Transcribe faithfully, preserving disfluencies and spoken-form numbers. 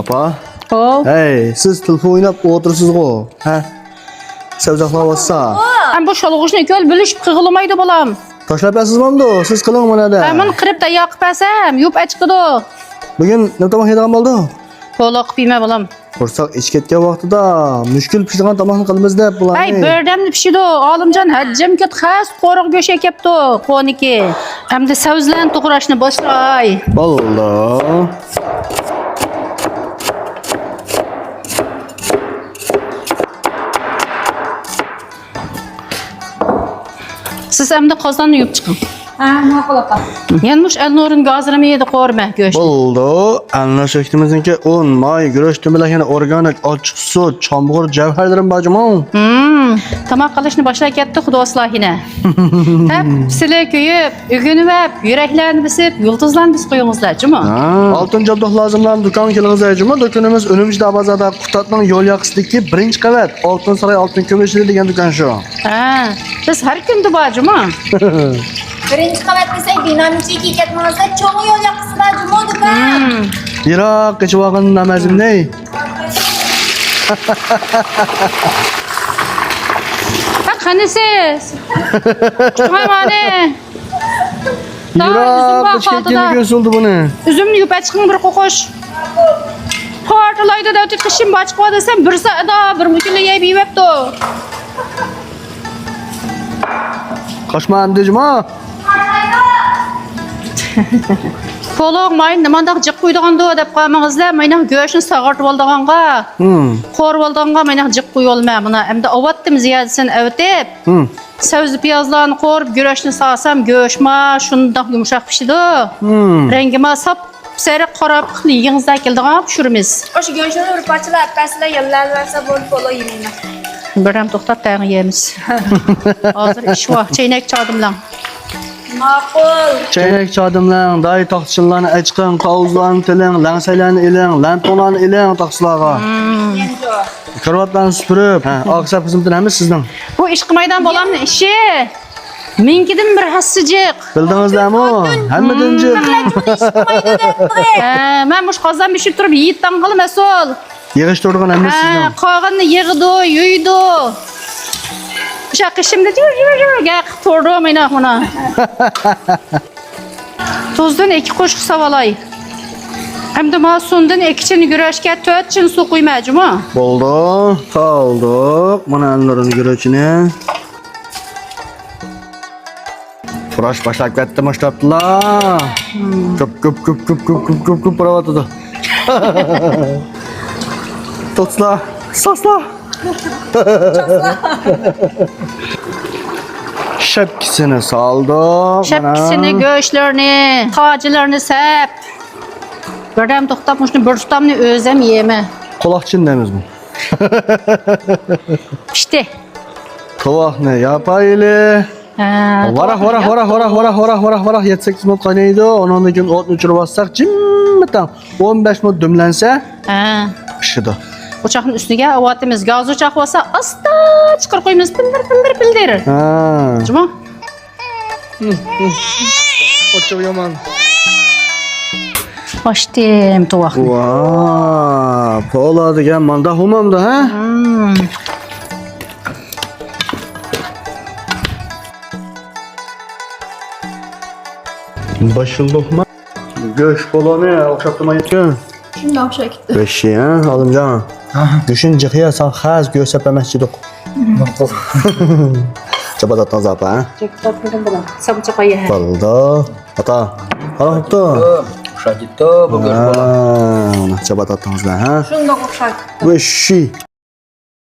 ئاپا. ھو. ھەي، سىز تېلېفون ئويناپ ئولتۇرىسىزغۇ؟ ھە؟ سەۋزە ئاقلاۋاتسا. ئەم بۇ شالغۇشنى كۆل بۆلۈشۈپ قىغىلىمايدۇ بالام. تاشلاپ بەرسىز بولامدۇ؟ سىز قىلىڭ مانا دە. ھە، مانا قىرىپ تەييار قىلىپ بەرسەم، يۇپ ئەچىقىدۇ. بۈگۈن نېمە تاماق يەيدىغان بولدۇق؟ پولۇق قىلىپ يېمە بالام. قورساق ئېچىپ كەتكەن ۋاقتىدا مۈشكۈل پىشىدىغان تاماقنى قىلىمىز دەپ بۇلارنى. ھەي، بىردەمدە پىشىدۇ. ئالىمجان ھەججىم كەت خەس قورۇق گۆش ئەكەپتۇ. قونىكى. ئەمدى سەۋزىلەرنى توغراشنى باشلاي. بولدى. سىز ئەمدى قازاننى يۇيۇپ چىقىڭ. ھە، ماقۇل ئاپا. يەنە مۇشۇ ئەلنۇرۇن گازىرىمى يېدى قورۇمە گۆش. بولدى. ئەلنۇر شىركىتىمىزنىڭكى ئۇن، ماي، گۈرۈچ تۈمىلەك، يەنە ئورگانىك ئاچچىق سۈت، چامغۇر جەۋھەرلىرىمۇ بار جۇمۇ. ھىم، تاماق قىلىشنى باشلاپ كەتتى خۇداسىلا يەنە. ھەپسىلى كۆيۈپ، ئۆگىنىۋەپ، يۈرەكلەرنى بېسىپ، يۇلتۇزلارنى بېسىپ قويۇڭىزلار جۇمۇ. ھا. ئالتۇن جابدۇقلار زىملام دۇكانغا كېلىڭىزلار جۇمۇ. دۇكىنىمىز ئۈرۈمچىدە بازاردا قۇتادنىڭ يول ياقىسىدىكى بىرىنچى قەۋەت، ئالتۇن ساراي ئالتۇن كۈمۈشلىرى دېگەن دۇكان شۇ. ھە، بىز ھەر كۈندە بار جۇمۇ. بىرىنچى قەۋەت دېسەك، بىنانىڭ ئىچىگە كىرىپ كەتمەڭلار، چوڭ يول ياقىسىدا جۇمۇ دۇكان. ھىم. يىراق قېچىۋالغىن نامەزىمنى. ھە، قېنى سىز؟ چىقماي مانى. يىراق قېچىپ كەتكىنى كۆرسىتىلدى بۇنى. ئۈزۈمنى يۇيۇپ ئەچىقىڭ بىر قوقۇش. پارتلايدۇ دەۋېتىپ قىشىم باچقا دېسەم، بىر سائەتتە بىر مۇكۈنلا يەپ يېۋەپتۇ. قاچما ئەمدى جۇما. پولۇق ماينى نېمانداق جىق قۇيىدىغاندۇ دەپ قالمىڭىزلەر، ماينىڭ گۆشىنى ساغارتىۋالىدىغانغا، ھىم، قورۇۋالىدىغانغا ماينىڭ جىق قۇيۇۋالىمەن. مانا ئەمدى ئاۋاتتىم زىيادىسىنى ئەۋېتىپ. ھىم. سەۋزە پىيازلارنى قورۇپ، گۈرۈچنى سالسام، گۆشما شۇنداق يۇمشاق پىشىدۇ. ھىم. رەڭگىما ساپسېرىق قاراپ يېگىڭىزدە كېلىدىغان پىشۇرىمىز. ئاشۇ گۆشنى بىر پارچىلاپ ئەپ بەرسىلە، ياللاۋەرسە بولدى، پولۇق يېمەيمەن. بىردەم توختاپ تەڭ يەيمىز. ھازىر ئىش بار، چەينەك چاردىملاڭ. ماقۇل. چەينەك چاردىملاڭ، داي تاختىچىنلارنى ئەچىقىڭ، قاۋۇزلارنى تېلىڭ، لەڭسەيلەرنى ئېلىڭ، لەمپۇڭلارنى ئېلىڭ تاختىچىلارغا. ھىم. كارىۋاتلارنى سۈپۈرۈپ، ھە، ئارقا سەپ خىزمىتىنى ھەممىسى سىزنىڭ. بۇ ئىشقا مايدان بولامنى ئىشى. مېنىڭكىدىن بىر ھەسسە جىق. بىلدىڭىزلەرمۇ؟ ھەممىدىن جىق. ھە، مەن مۇشۇ قازان بېشىپ تۇرۇپ يېيىپ تاڭغىلى مەسئۇل. يىغىشتۇرىدىغان ھەممىسى سىزنىڭ. ھە، قالغىنىنى يىغىدۇ، يۇيىدۇ. ئۇشا قېشىمدا جۇر، جۇر، جۇر، گەپ تۇرىدۇ مېنىڭ مانا. تۇزدىن ئىككى قوشۇق ساۋالاي. ئەمدى ما سۇندىن ئىككى چىن گۈرۈچكە تۆت چىن سۇ قۇيما جۇمۇ. بولدى، تالدۇق. مانا ئەلنۇرنىڭ گۈرۈچىنى. پۇراش باشلاپ كەتتى مۇشتاپتىلا. كۆپ، كۆپ، كۆپ پۇراۋاتىدۇ. توتسىلا، ساسلا. شەپكىسىنى سالدۇق، مانا. شەپكىسىنى، گۆشلىرىنى، قاجىلىرىنى سەپ. بىردەم توختاپ، مۇشۇنى بىر تۇتامنى ئۆزۈم يەيمەن. قۇلاقچىن دەيمىزمۇ؟ پىشتى. توۋاقنى ياپايلى. ھە، ۋاراق، ۋاراق، ۋاراق، ۋاراق، ۋاراق، ۋاراق، ۋاراق، ۋاراق، يەتتە سەككىز مىنۇت قاينايدۇ. ئۇنىڭدىن كېيىن ئوتنى ئۆچۈرۈۋاتساق، جىممىتاڭ ئون بەش مىنۇت دۈملەنسە، ھە، پىشىدۇ. ئوچاقنىڭ ئۈستىگە ئاۋاتىمىز. گاز ئوچاق بولسا، ئاستا چىقىرىپ قويىمىز. پىلدىر، پىلدىر، پىلدىر. ھە. جۇمۇ. ئوچۇق يامان. ئاچتىم توۋاقنى. ۋا، پولا دېگەن ماندا ھۇمامدا، ھە؟ ھىم. باشلىقما گۆش پولانى ئوخشاپ تۇرمايدىكەن. شۇنداق ئوخشاپ كېتىپتۇ. بەشى، ھە، ئالىمجان؟ ھە. گۆشىنى جىق يە، ساڭا خەس گۆش سەپ ئەمەس جىدۇق. ماقۇل. چاپا تاتىڭىز ئاپا، ھە؟ چاپا تاتمىدىم بالام. سامچا قايا، ھە. بولدى. ئاتا، قاراپ قوپتۇ. ئوخشاپ كېتىپتۇ بۇ گۆش بالام. ھە، چاپا تاتىڭىزلار، ھە؟ شۇنداق ئوخشاپ كېتىپتۇ. بەشى.